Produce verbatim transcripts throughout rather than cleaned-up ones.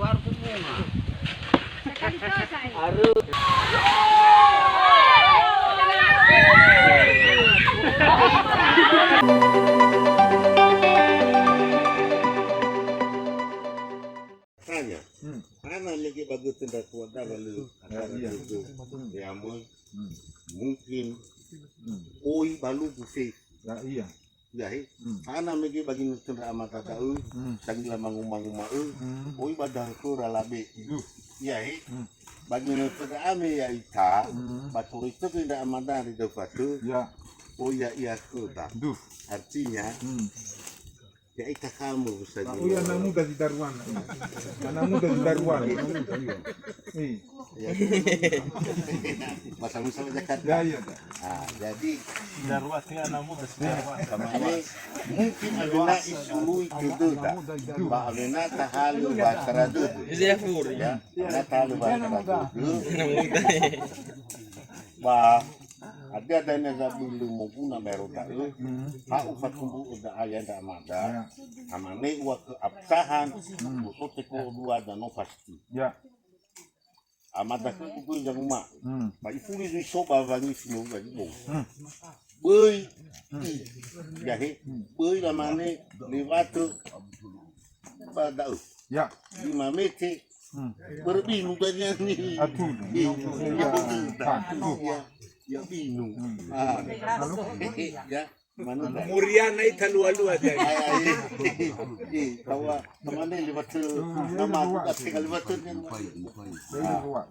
Warung bunga. Tanya. Hmm. Hana mege ba götö ndra tuada wa lö. Ya, iya. Götö. Hmm. Ya, mö. Hmm. Mungkin. Hmm. Oi balugu fe. Ya, iya. Ya, he. Hmm. Hana mege ba ginötö ndra amada da'ö, hmm, sangila mangu-mangu ma'ö. Hmm. Oi ba dahö khöra labe. Duh. Ya, he. Hmm. Ba ginötö ndra ame ya ita, hmm, ba toröi tögö ndra amada ri da'ö fatö. Ya. Oi ya ia khöda. Duh. Artinya, hmm. Ya, ita kamu, Ustaz. Oh, iya, anak muda di Darwana. Anak muda di Darwana. Iya. Iya. Pasal musa Jakarta. Ya, iya, Pak. Ah, jadi, Darwa ke anak muda di Darwana. Sama ini, mungkin awena isului ke döda. Ba awena tahalö bahasa dödö. Iya, Fur. Ya, awena tahalö bahasa dödö. Anak muda. Ba Hadia dania zabölö moguna baero da'ö, hmm, ha ufatumbu'ö da'a ya ndra amada, ya, amane ua khö Abtahan, hmm, utote ko dua dano pasti. Ya. Amada khögu göi zanuma. Hmm. Ba ifuli zui so ba wangi si no uga di bou. Hmm. Böi, hmm, i, ya he, hmm, böi lamane lewatö ba da'ö. Ya. Lima meter. Hmm. Börö binu dania ni. Aduh. Iya, iya, iya. Aduh. Ya, ya binu. Hmm. Ah. Lalu? Ya, mana? Muriana ita lua-lua tadi. Ay, ay, eh, kawa, kemana lewat, nama aku tak tinggal lewat tu. Jadi, dua.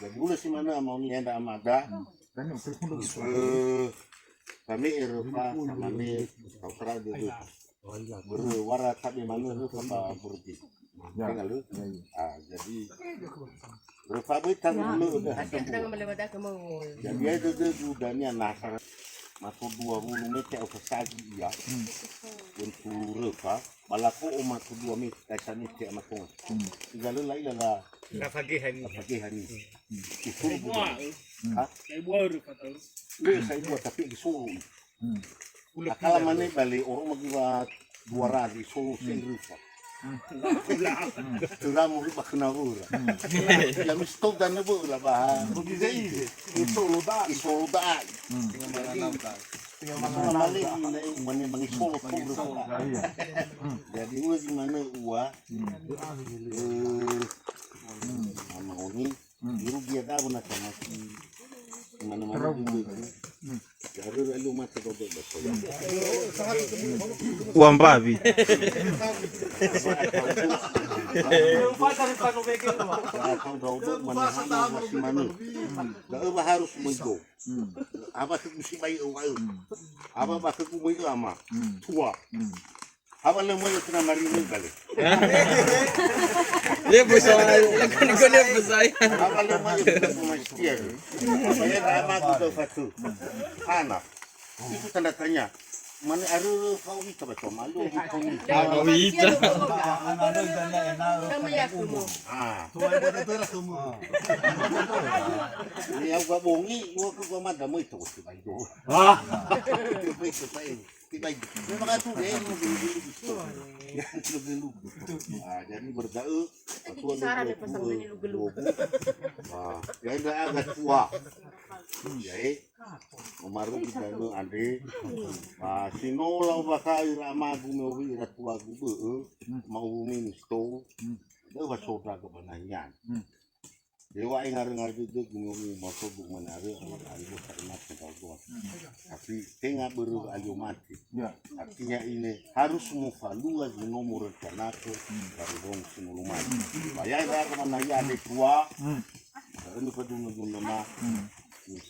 Jadi, udah si mana mau ni, hendak amada. Hmm. Dan yang telepon dulu. Eh, kami Eropa, kami Australia dulu. Börö wara tabe manö röfa ba burgi. Ya. Tenga lö? Ya, ya. Ah, jadi röfa böi tabe manö röfa. Jadi, ya, dödögu dania nasa mato dua wulu meter au fasagi ia. Hmm. Untuk röfa, ba lako'o mato dua meter, kaisa meter amatonga. Hmm. Tinggal lö laila la. La fageha ni. La fageha ni. Hmm. Usuru. Sai bua, eh. Ha? Sai bua röfa tau. Lö sai bua, tapi gisoro. Hmm. Akala mane bale oro magiwa dua rari solo, hmm, se röfa. Hmm. Töra mo ba khöna wöra. Hmm. Ya, mi stou dania wöra ba. Isolo da'a. Isolo da'a. Hmm. Jadi, masalah mane, mane, mane solo tu röfa. Iya. Hmm. Jadi, ua zi manö ua. Hmm. Eh, hmm, ama oni. Hmm. Irugi ada benar sama. Mana-mana juga. Hmm. Jadi lalu mati kau buat betul. Ua mbawi. Kau dah udah mana hana masih mana. Dah harus menggo. Hmm. Apa tu mesti baik awal. Hmm. Apa bahasa ku baik lama. Hmm. Tua. Hmm. Apa lö möi ötuna marine bale? Le bösai, le kan gone bösai. Apa lö möi ötuna pemain setia tu? Apa ya nama tu dah satu. Anak. Itu tanda tanya. Mana ada kau ita baca malu gitu. Kau ita. Nama ya kamu. Ah. Ini aku bongi, aku gua mada möi tu. Ah. Itu itu. Tiba itu. Memang atu deh, lu gelu-gelu gitu. Ya, gelu-gelu. Ah, jadi berda'ö, itu atua bicara deh pasal gelu-gelu. Ah, ya, ndra'aga tua. Ya, eh. Omarugi danö andre. Ah, si no lau bakha ira amagu me owi ira tuagu bö'ö, ma'uwu mini stou. Da'ö wa so ndra'aga ba nahian. Heŵa'ae ngarö-ngarö dödögu me omi maotogu manarö, ayo sa'e mate ndra'odo. Tapi tenga börö ayo mate. Ya. Artinya ini harus mufalua zi no murencanaku, hmm, baru dong si no lumai. Hmm. Ba ya ndra'aga mana ya de tua. Hmm. Anu paduna-duna ma. Hmm.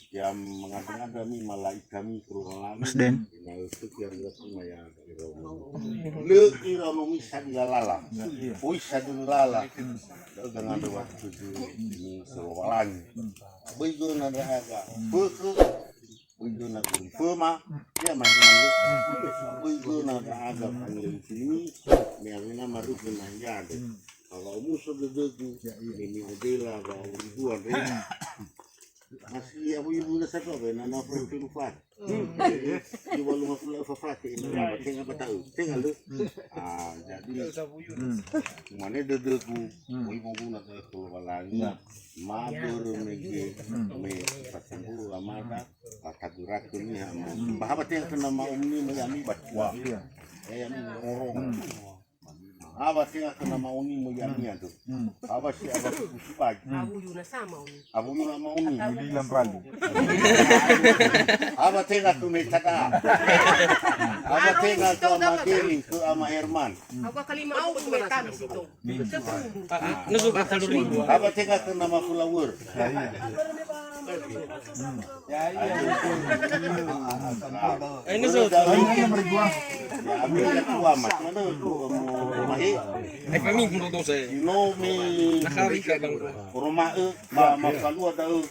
Ya mengada-ngada mi malaika mi kerulangan. Mas Den. Nah, itu yang nggak cuma ya. Lö ira no misa di lalala. Ya, iya. Oi sadöli lala. Da'ö gangandrö waktu ni Lowalangi. Böi göna ndra'aga. Bökö. Böi göna guriföma. Ya, mahirmani. Böi göna ndra'aga fangilöi fini. Me awena marugö nahia de. Ba wa'omuso dödögu. Ya, iya. Me mi'odela wa'oriduan re. Masih ya, bu ibu na satu apa, na, na, perlu lupa. Di walu ngafula fafake ini, apa, tenga batau, tenga lu. Ah, jadi, mana dede ku, bu ibu na ke keluar lagi. Ma bere mege, me pasemburu amada, patagurake ni ama. Bahaba tenga kena ma umni me yami batua. Eh, yami orang. Awa tenga kena maoni mo ya'ia tu. Awa si awa kuku si bagi. Abu yuna sama oni. Abu yuna maoni. Mudi lambali. Awa tenga tu me tada. Awa tenga tu ama Deni, tu ama Herman. Aku kalima au me tadi situ. Sepuluh. Awa tenga kena ma flower. Ya, iya. Eh, ini so. Ini yang berjuang. Ya, aku lihat tua, Mas. Mana tu, mau, mau, eh? Eh, kami pun tahu saya. Ino me. Nakhawi ka bang. Roma, eh, ma, ma kalua dah, eh.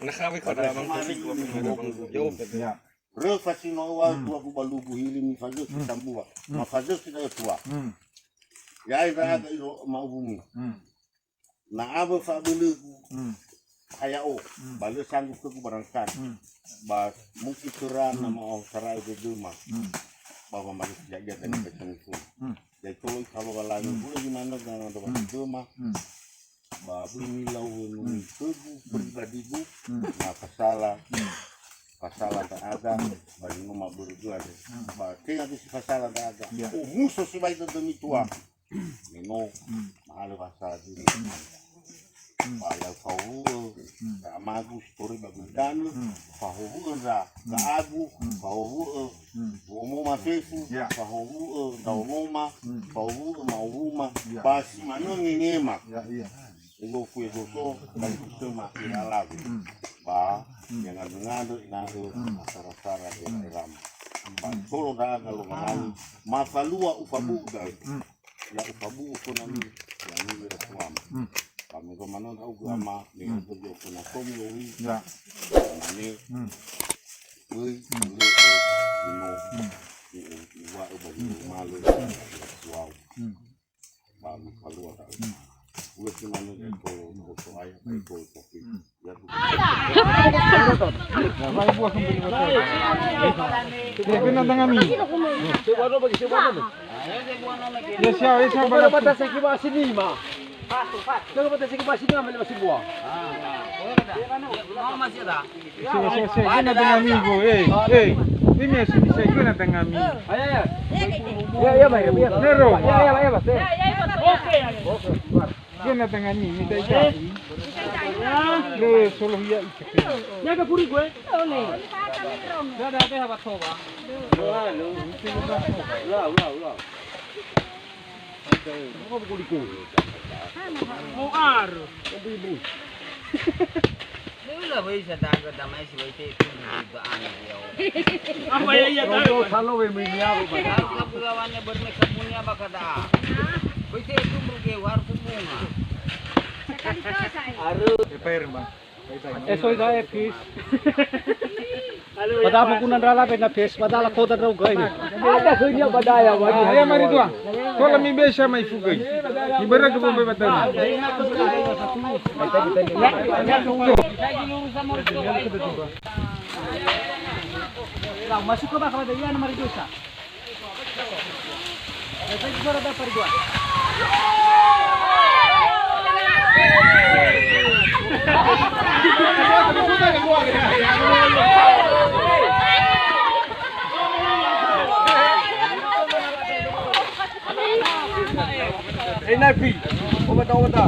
Nakhawi ka bang. Yo. Ya. Re fasino wa tua ku balugu hili mi fazeki sambua. Ma fazeki dah tua. Ya, ira ada iro mau bumi. Na awö fa'abölögu, ha ya'o, ba lö sanggup khögu barangkali. Ba mungkin töra na ma'ao sara'i dödöma. Ba wamalisi ya'ia dania ba tongi khögu. Jadi tolo ikalo walangi, bule gimana dengan ada dödöma. Ba bule milau nungi khögu, pribadigu, na fasala, fasala ndra'aga, ba zi no mabörö dödöma. Ba tenga si fasala ndra'aga. Oh, muso sibai dödömi tua. Me no, ma'alö bahasa diri. Ba lau fahowu'ö, ndra amagu si toröi ba gulidanö, fahowu'ö ndra, ndra agu, fahowu'ö, womoma fefu, fahowu'ö, ndra womoma, fahowu'ö, ma'owuma, ba si manö ngengema. Egofu egoso, ba ikusöma ira lagu. Ba, ya ngandrö-ngandrö ina'ö, sara-sara ira erama. Ba tolo ndra'aga Lowalangi, mafalua ufabu'u da'ö. Ya ufabu'u khonami, ya niwe ra tuama. Ba me gomano ndra'ugö ama, me gomano khona komi owi. Ya. Mane, oi, ule, ino, uwa'ö ba ino malo, ya tuau. Ba me kalua ta. Ule khonami ya tolo, oso aya, ya tolo tapi. Ya, kena tangan ni. Ya, siapa, ya, siapa? Bata seki basi lima. Coba bata seki basi lima, beli basi buah. Mau masih ada? Saya, saya, saya, kena tangan ni, Bu. Eh, eh. Ini ya, sini saya kena tangan ni. Ayo, ayo. Ya, ya, Pak, ya, ya. Nero. Ya, ya, Pak, ya, Pak. Oke. Oke, Pak. Dia na tangan ni, minta ikan. Dia solo hiya ikan. Dia ke puri gue. Dah, dah, dah, apa coba? Ulang, ulang, ulang. Muar. Ibu. Dulu lah, wei, saya tangkap damai si wei teh, itu, itu, anu, ya. Apa ya, iya, tahu. Kalau wei, mini apa, Pak? Kalau kamu lawannya bermain kamunya, apa kata? Wei teh, itu, merugi, harus bunga. Aru. Epa, Irma. Eh, sorry, dah, eh, please. Padahal aku nandra lah, pernah pes, padahal aku tak tahu, guys. Ada kerja pada ya, Pak. Ah, ya, mari tua. Kalau mi biasa mai fugai. Ibarat ke bombe batang. Lah, masuk ke bakal ada yang mari dosa. Eh, Nafi, obat-obat.